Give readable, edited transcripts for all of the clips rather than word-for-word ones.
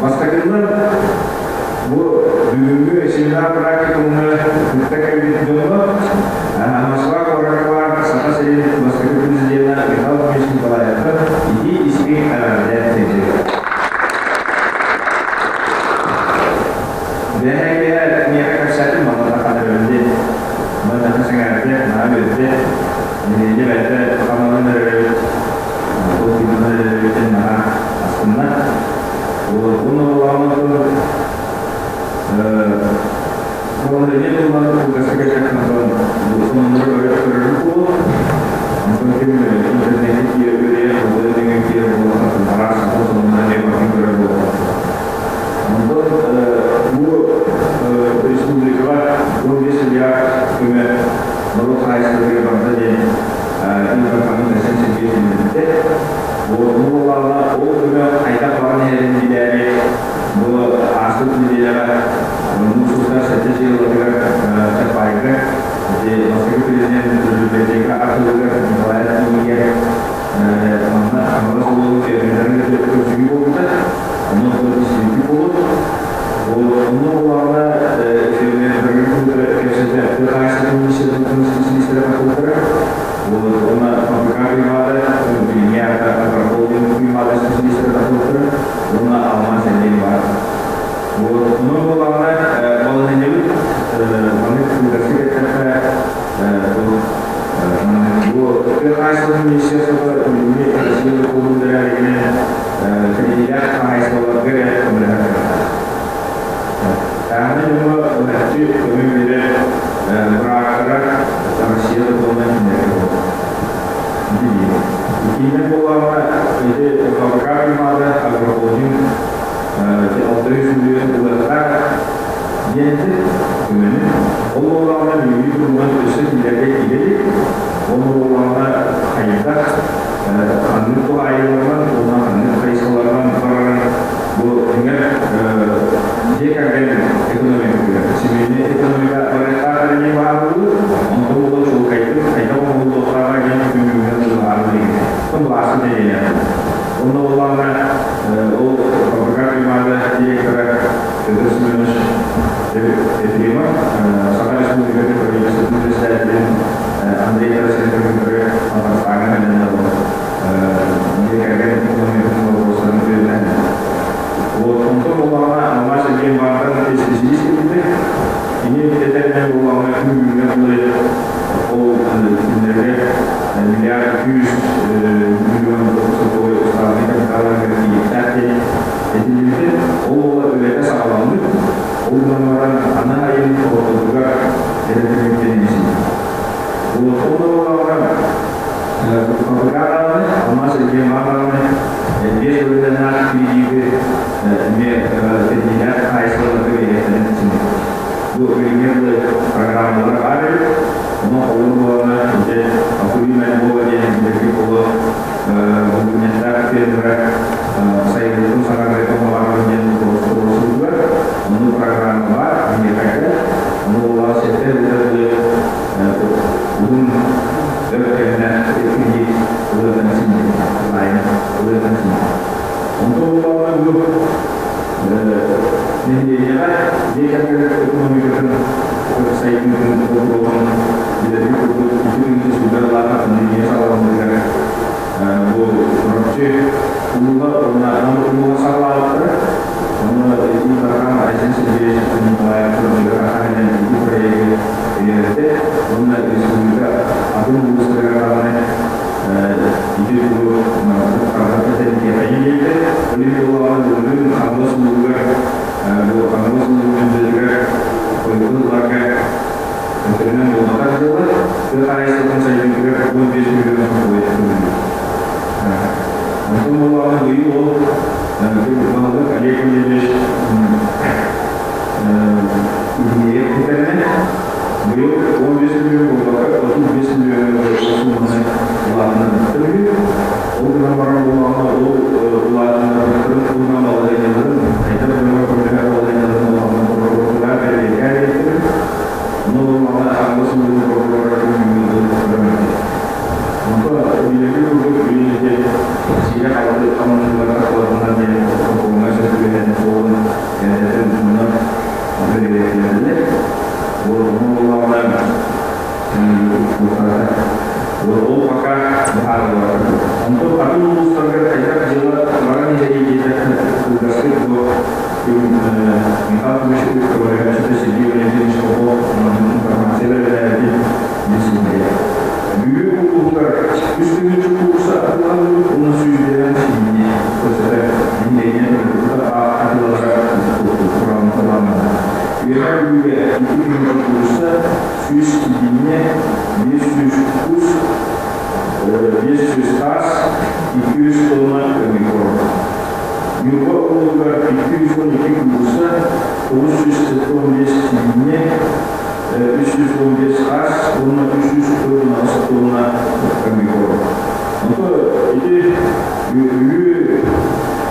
Бастакыннан бу бүгүҥҥү семинар практикумҥа кытта кэлбит дьоҥҥо Москва куоракка баар Саха сирин бастакы президенэ Михаил Ильич Николаевка итии-истиҥ эҕэрдэ тиэрдэбит. Бэһээ миэхэ кэпсээтим, манна таххан диэн. Манна сэҥээрдэ, наһаа үөрдэ. Нэһилиэнньэ бэртэ хамнанан эрэр толкуйданан эрэрбитин наһаа астынна. Уонна буолаҕынан балаһыанньа туһунан кылгастык эттэххэ сонуннары көрөр буолуо. Онтон ким интернетти киирэ үөрүйэх болуо нөҥүө киирэр буоллахха араас саха сонуннары эмиэ барытын көрөр буолуо. Онтон бу республикаҕа 15 миллиард көмө норуот хаһаайыстыбатыгар барда диэн Ил Дарханын Айсен Сергеевич биллэрбитэ. Ону буоллаҕына, ол көмө хайдах баран иһэрин билээри, бу ааспыт нэдиэлэҕэ муус устар сэттэ дьыалатыгар Чапаайга ити бастакы президент библиотека архыыбыгар Николаев киинигэр манна Хаҥалас улууһун фермердарын кытта көрсүһүү буолбута. Онно истибиппит буолуо. Онно буоллаҕына фермердэргэ кэпсэтэ тыа хаһаайыстыбатын министерствотын специалистара тахсыбыттара. Уонна ФАПК туймаада, билиҥҥи аата Агрохолдинг туймаада специалистара тахсыбыттара. Уонна алмаас эллиэн баар. Онон буоллаҕына балаһыанньабыт маннык кылгастык эттэххэ бу тыа хаһаайыстыбатын министерствота билиҥҥи Россия докуонун бэрээдэгинэн тэрийиилээх хаһаайыстыбаларга эрэ көмөлөһөр кыахтаах. Таһынан дьоҥҥо быһаччы көмө биэрэр быраактара Россия докуонунан кинилэргэ буолар. Ити Итиинэн буоллаҕына, ити ФАПК туймаада агрохолдинг 600 миллион ылыахтаах диэн көмөнү. Ол буоллаҕына бүгүҥҥү туругунан өссө кинилэргэ киирэ илик. Ол буоллаҕына хайдах ханнык туһаайыыларынан уонна ханнык хайысхаларынан барарын бу дьиҥэр дьиэ кэргэн экономикатыгар семейнэй экономика барыахтаах эрэ баар буолуу, онтон буолан чуолкайдык хайдах оҥоһуллуохтааҕа диэн күн бүгүҥҥэ быһаарыы былаасын эйэлээх. Онно буоллаҕына ол ФАПК туймаада директора Петр Семенович Ефремов Саха Республикатын правительствотын председателин Андрей Тарасенко кытары Татарстаҥҥа кэлэн дьиэ кэргэн экономикатын боппуруостарын үөрэтэн. Вот онтон буоллаҕына Алмаз Сергей Мартан специалист кэлбитэ. Кини этэринэн буоллаҕына күн бүгүҥҥэ дылы ол кинилэргэ миллиард 100 миллион сотовой уставный капиталларыгар тиийиэхтээх диэн этиллибитэ. Ол уола үлэтэ саҕаламмыт. Ол гынан баран аны айын ортотугар эрэ түмүктэнэн. Вот ол буоллаҕына ФАПК даҕаны, Алмаз Сергей даҕаны биэс бырыһыаннаах кредиты эмиэ тэрийиилээх хаһаайыстыбаларга биэриэхтэрин син. Бу билиҥҥи дылы программалар баар эбит. Онон холобур буолана ити Акулина Львова диэн билэрги буолуо булгунньахтаах фермера сайылыгын саҥарыы оҥорорун диэн туруорсуутугар оннук программа баар биһиэхэ ону буоллаҕа сэттэ ыйга дылы уһун өр кэмнээх кредит ылыатан син ылыатан син. Онтон буоллаҕына бу нэһилиэнньэҕэ дьиэ кэргэн экономикатын сайдыытын боппуруоһун билэргэ курдук ити сүүрбэ пандемия саҕаламмытыгар бу Чурапчы улууһа уонна Нам улууһа саҕалаабыттара. Онно Ил Дархан Айсен Сергеевич Николаев Чурапчыга хаһан ити проегы өйөөбүтэ уонна республика атын улуустарыгар даҕаны ити тугу тарҕатан диэбитэ. Ол иһин буоллаҕына былырыын Хаҥалас улууһугар бу Хаҥалас улууһун бюджетыгар хойутун ыларга өтөрүнэн буолбатах дьыала, тыа хаһаайыстыбатын сайдыытыгар 15 миллион солкуобай көрүллүбүт. Онтон буоллаҕына быйыл ол баһылык Олег Валерьевич идиэйэ этэринэн быйыл 15 миллион буолбакка 35 миллион сууманы улаатыннарбыттар үһү. Ол гынан баран буоллаҕына ол улаатыннарбыттарын туһунан балаһыанньаларын хайдах дьоҥҥо көмөлөһөр балаһыанньаларын улаханнык прокуратура бэрэбиэркэ диэбиттэр. Онно буоллаҕына Хаҥалас улууһун прокурора күн бүгүн Онтон билиҥҥи курдук билиҥҥи сиирэ-халты хамныылларга кылатынар диэн сокуоҥҥа сөп. Кыргастык бу Михаил Кузьмич көмөлөһөөччүтэ Сергей Валентинович Попов информация бэрээбитин билсиннэрэ. Бүлүү улууһугар үс тыһыынча куурса атыылаһыллыбыт уонна сүүрдэрэн сиинньэ көстөр нэһилиэнньэ төрөппүттэр атыылаһара кураанахталаанна. Үөһээ Бүлүүгэ 2 тыһыынча куурса, 100 сибиинньэ, 500 кус, 500 таас, 200 тонна көмүкор. Ньурба улууһугар 212 куурса, 975 сибиинньэ, 315 хаас уонна 348 тонна комбикорм. Онто ити Бүлүү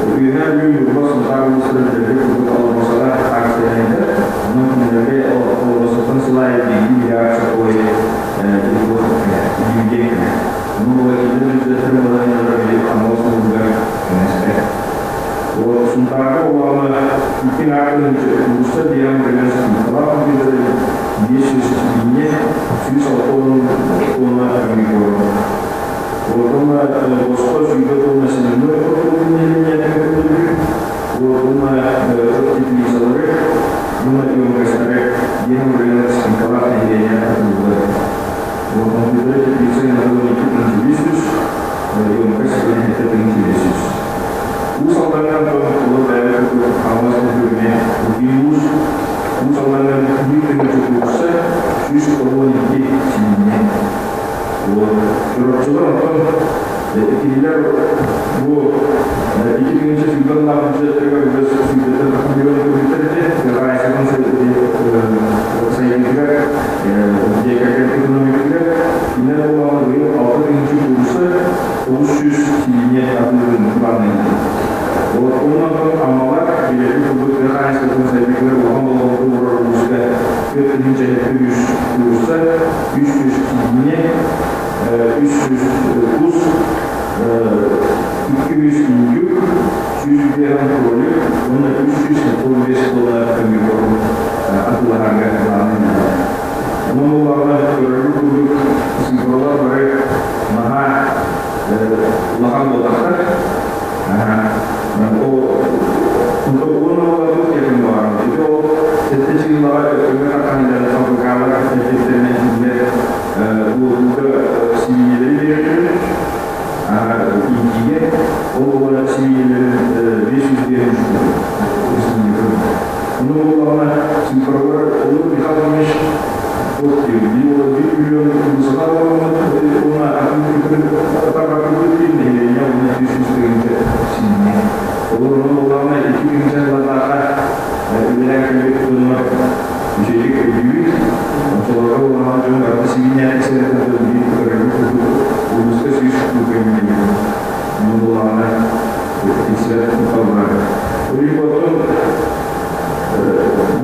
Үөһээ Бүлүү Ньурба Сунтаар улуустарын дэлби курдук албасара акцияланар. Онон кинилэргэ албасаттан сыл аайы 1 миллиард сокуой дивиденд кэлэр. Ону була кинилэр бюджеттарын балаһыанньалара били аналыс улууһугар кэҥэспэт. Сунтаарга улаана икки аатын улууста диэн бөлөн скидкалаах компьютеры 500 сибиинньэ, 160 тонна комбикорм. Уонна босхо 20 тонна семенной хортуоппуй нэһилиэнньэтин көрдөрүү, уонна теплицалары, уонна емкостары диэн бөлөн скидкалаах нэһилиэнньэ атыылыыр. Компьютеры теплица 2 500, емкость 7500. Уус Алдаҥҥа олор бэйэбит курдук Хаҥалас нэһилиэгинэ Уус Уус Алдаҥҥа 1 тыһыынча куурусса, 192 сибиинньэ. Чурапчылар онтон кинилэр бу 2 тыһыынча сүүрбэ сыллаах бюджеттарыгар уже сүүрбэттэн тахса миллион көрбүттэр этэ. Хаһаайыстыбатын сайдыытыгар, дьиэ кэргэн экономикатыгар кинилэр буоллаҕына быйыл 6 тыһыынча куурусса, 900 сибиинньэ атыылыын планнайдылар. Онон Аммалар билэрбит курдук тыа хаһаайыстыбатын сайдыытыгар улахан болҕомто уурар улууска 4703 куурусса, 300 сибиинньэ, 300 кус, 200 индюк, 105 кролик уонна 395 тонна комбикорм атыылаһарга планнанар. Онон буоллаҕына көрөргүт курдук цифралар бары наһаа улахан буолбатахтар. Уонна олорбут диэтим баҕарабын. Ити ол сэттэ чыыллаҕа өҥө таххан фабрикалар эппиттэринэн кинилэр уотууга сибиинньэлэри биэрэллэр. Иитиигэ ол уонна сибиинньэлэрин 500 Ону буоллаҕына цифровой олор Михаил Иванович туох диир, 1 миллион саха уонна атын нэһилиэнньэ уонна 300 тыһыынча сиинньэ. Олор онон буоллаҕына 2 тыһыынча сыллаахха үлэлээн кэлбит дьоннор үчүгэйдик өйдүүбүт. Оччолорго буоллаҕына дьон барыта сибиинньэ сэрэтэн биир көрөрбүт курдук улууска 100 куукка Онон буоллаҕына тиксибэт куттал баар. Оттон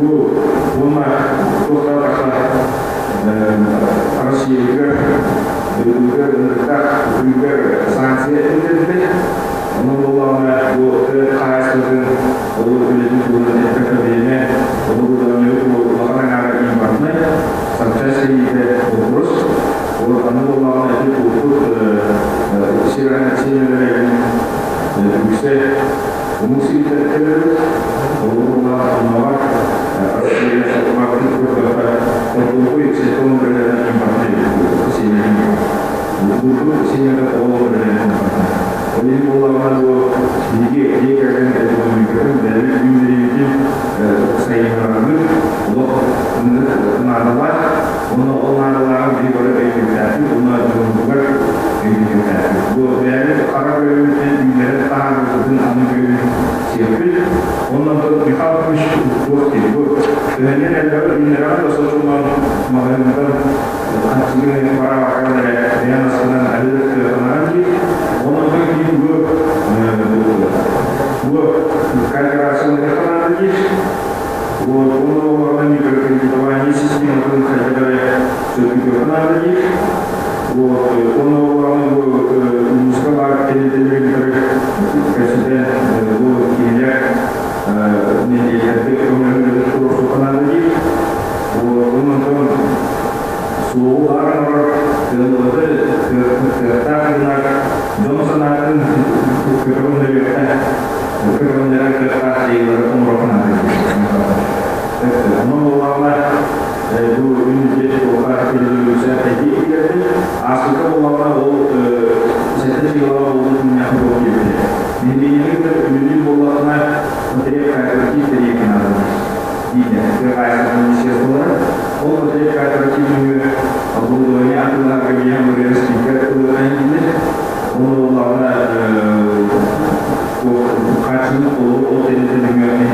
бу уонна туохтаатахха Россиятыгар дойдутугар ынырыктаах үгэр санкция этиллибит. Онон буоллаҕына бу хаһаайыстыбатын олор үлэтин туһунан эппэккэ бириэмэ олору улахан аҥаара импортнай запчасть кэлиитэ вопрос. Ол аны буоллаҕына ити туохпут северная северная үксэ омук сириттэн кэлэбит. Ол буоллаҕына оннооҕор Россия көрдөххө хортуоппуй сетон бөлөҕүн импортнай сиэнэ Бурдук сиэнэ оҕо бөлөҕүн импортнай. Ол иһин буоллаҕына бу биһиги дьиэ кэргэн экономикатын бэйэбит үүннэриибитин сайыннарарбыт олох наадалаах. Уонна ол наадалааҕын биһи бары өйдүөхтээхпит уонна дьоммутугар өйдүөхтээхпит. Бу бэйэбит хара көрүүбүтүнэн үүннэрэн таһаарбыппытын аны көрүүн сиэппит. Онон Михаил Ильич туох диир бу төһөннөн элбэҕи үүннэрэҕин да соччонон маҕаһыынтан хантыгын бараабакка эрэ бэйэн аскынан аһыыр кыахтанаҕын диир. Онон киин бу бу кооперацияны кыахтанаҕын диир. Вот, он олорно микрокредитование систематын хайдах эрэ сөргүтүөххэ наада диир. Вот, он олорно бу улууска баар тэрилтэлэри кытары бу киһилэр нэһилиэктэргэ көмөлөһөр туруорсуохха наада диир. Вот, онон суоҕу баар оҥорор кыаллыбаты кыахтаах гынар дьон санаатын көтөҕүннэриэххэ көтөҕүннэрэр кыахтаах. потребкооператив тэрийиэххэ наада дииллэр. Тыа хаһаайыстыбатын министерстволара ол потребкооператив нөҥүө оборудование атыылаһарга биэһэн бырыһыан скидка ылыахха дииллэр. Ол буоллаҕына харчыны толору ол тэрилтэ нөҥүө.